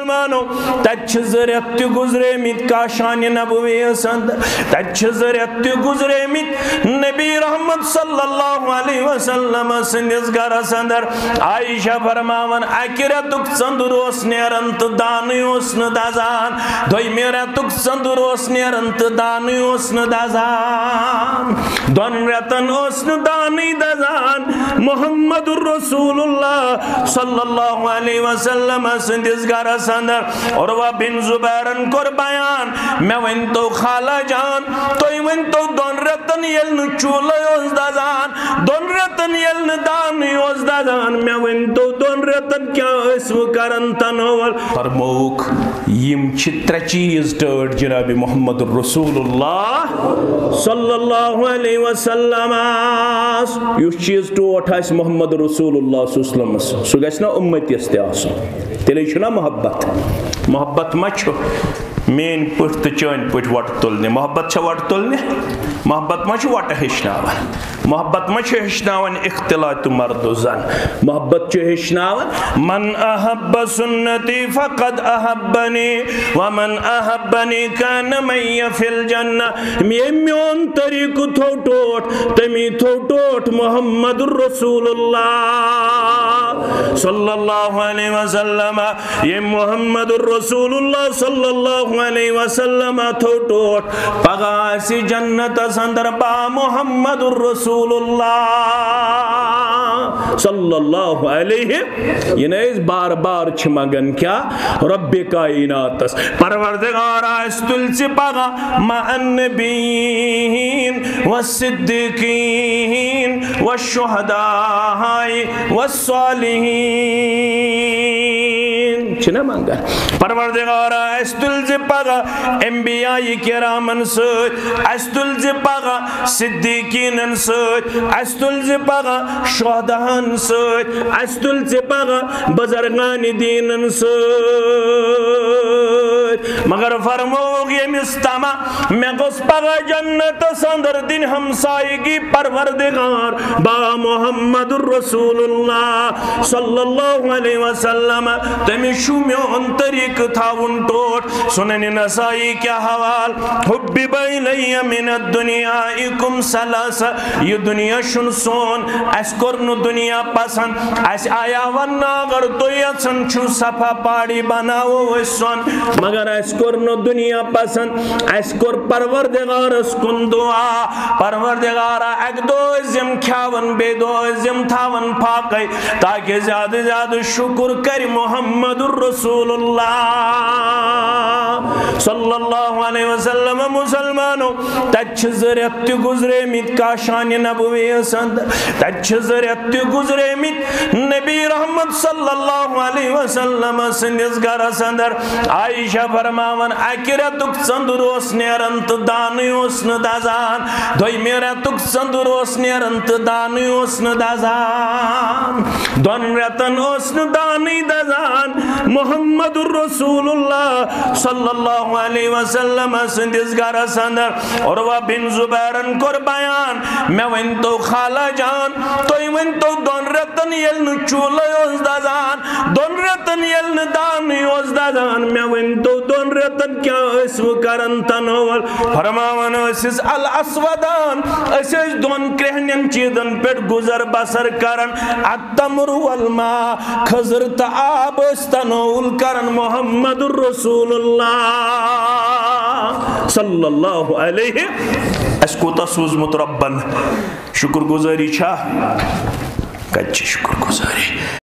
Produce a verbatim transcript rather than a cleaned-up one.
مانو، تتہِ چھِ زٕ رٮ۪تھ تہِ گُزریمٕتۍ کاشانہِ نبویَس اندر۔ تتہِ چھِ زٕ رٮ۪تھ تہِ گُزریمٕتۍ نبی رحمت صلی اللہ علیہ وسلم سٕنٛدِس گرس اندر۔ عائشہ فرماوان، اکہِ رٮ۪تُک ژٔنٛدُر اوس نیران تہٕ دانٕے اوس نہٕ دزان۔ دوٚیمہِ رٮ۪تُک ژٔنٛدُر اوس نیران تہٕ دانٕے اوس نہٕ دزان۔ دۄن رٮ۪تن اوس نہٕ دانٕے دزان۔ محمد رسول اللہ صلی اللہ علیہ وسلم سٕنٛدِس گرس اندر عروہ بن زبیرن کوٚر بیان، مےٚ ؤنۍتو خالہ جان، تُہۍ ؤنۍتو، دۄن رٮ۪تن ییٚلہِ نہٕ چوٗلَے اوس دزان، دۄن رٮ۪تن ییٚلہِ نہٕ دانٕے اوس دزان، مےٚ ؤنۍتو، دۄن رٮ۪تن کیٛاہ ٲسوٕ کران تناول؟ فرمووُکھ، یِم چھِ ترٛےٚ چیٖز ٹٲٹھۍ جناب محمد رسول اللہ صلی اللہ علیہ وسلم۔ یُس چیٖز ٹوٹھ آسہِ محمد رسول اللہ صلی اللہ علیہ وسلمس، سُہ گژھِ نا اُمتیس تہِ آسُن؟ تیٚلے چھُنہ محبت۔ محبت ما چھُ میٲنۍ پٲٹھۍ تہٕ چٲنۍ پٲٹھۍ وۄٹہٕ تُلنہِ؟ محبت چھا وۄٹہٕ تُلنہِ؟ محبت ما چھُ وۄٹہٕ ہیٚچھناوان؟ محبت ما چھُ ہیٚچھناوان اختلاط مرد و زن؟ محبت چھُ ہیٚچھناوان، من احب سنتی فقد احبنی ومن احبنی کان معی فی الجنہ۔ ییٚمۍ میون طریٖقہٕ تھوٚو ٹوٹھ، تٔمی تھوٚو ٹوٹھ محمد رسول اللہ صلی اللہ علیہ وسلم۔ ییٚمۍ محمد رسول اللہ صلی اللہ علیہ وسلم تھوٚو ٹوٹھ، پگاہ آسہِ جنتس اندر با محمد رسول اللہ صلی اللہ علیہ۔ یہِ نہ أسۍ بار بار چھِ منگان کیٛاہ؟ رب کائناتس، پروردگارا، اَسہِ تُلۍ ژٕ پگاہ مع النبیین والصدیقین والشہداء والصالحین۔ چھِنہ منگان، پروردگارا، اَسہِ تُلۍ زِ پگاہ انبیاء کرامن سۭتۍ، اَسہِ تُلۍ زِ پگاہ صدیقینن سۭتۍ، اَسہِ تُلۍ زِ پگاہ شہداہن سۭتۍ، اَسہِ تُلۍ زِ پگاہ بزرگان دینن سۭتۍ۔ مگر فرمووُکھ ییٚمِس طمع، مےٚ گوٚژھ پگاہ جنتس اندر دِنۍ ہمسایگی پروردگار با محمد رسول اللہ صلی اللہ علیہ وسلم، تٔمِس چھُ میون طریٖقہٕ تھاوُن ٹوٹھ۔ سنن نسائی کیا حوال، حبب الی من الدنیا کم ثلاثہ، یہِ دُنیا چھُنہٕ سون، اَسہِ کوٚر نہٕ دُنیا پسند۔ اَسہِ آیا وننہٕ، اگر تُہۍ یژھان چھِو صفا پاڑی بناوو أسۍ سۄن، مگر اَسہِ کوٚر نہٕ دُنیا پسند۔ اَسہِ کوٚر پروردگارس کُن دعا، پروردگارا، اکہِ دۄہ ٲسۍ یِم کھیاوان، بیٚیہِ دۄہ ٲسۍ یِم تھاوان فاقے، تاکہِ زیادٕ زیادٕ شکر کرِ محمد رسول اللہ صلی اللہ علیہ وسلم۔ مسلمانو، تتہِ چھِ زٕ رٮ۪تھ تہِ گُزریمٕتۍ کاشانہِ نبویَس اندر۔ تتہِ چھِ زٕ رٮ۪تھ تہِ گُزریمٕتۍ نبی رحمت صلی اللہ علیہ وسلم سٕنٛدِس گرس اندر۔ عائشہ فرماوان، اکہِ رٮ۪تُک ژٔنٛدُر اوس نیران تہٕ دانٕے اوس نہٕ دزان۔ دوٚیمہِ رٮ۪تُک ژٔنٛدُر اوس نیران تہٕ دانٕے اوس نہٕ دزان۔ دۄن رٮ۪تن اوس نہٕ دانٕے دزان۔ محمد رسول اللہ صلی اللہ علیہ وسلم سٕنٛدِس گرس اندر عروہ بن زبیرن کوٚر بیان، مےٚ ؤنۍتو خالہ جان، تُہۍ ؤنۍتو، دۄن رٮ۪تن ییٚلہِ نہٕ چوٗلَے اوس دزان، دۄن رٮ۪تن ییٚلہِ نہٕ دانٕے اوس دزان، مےٚ ؤنۍتو، دۄن رٮ۪تن کیٛاہ ٲسوٕ کران تناول؟ فرماوان ٲسِس الاسودان، أسۍ ٲسۍ دۄن کرٛہنٮ۪ن چیٖزن پٮ۪ٹھ گُزر بسر کران، التمر والماء، کھٔزٕر تہٕ آب ٲسۍ تناول کران محمد رسول اللہ صلی اللہ علیہ۔ اَسہِ کوٗتاہ سوٗزمُت رۄبن؟ شُکر گُزٲری چھا؟ کَتہِ چھِ شُکر گُزٲری؟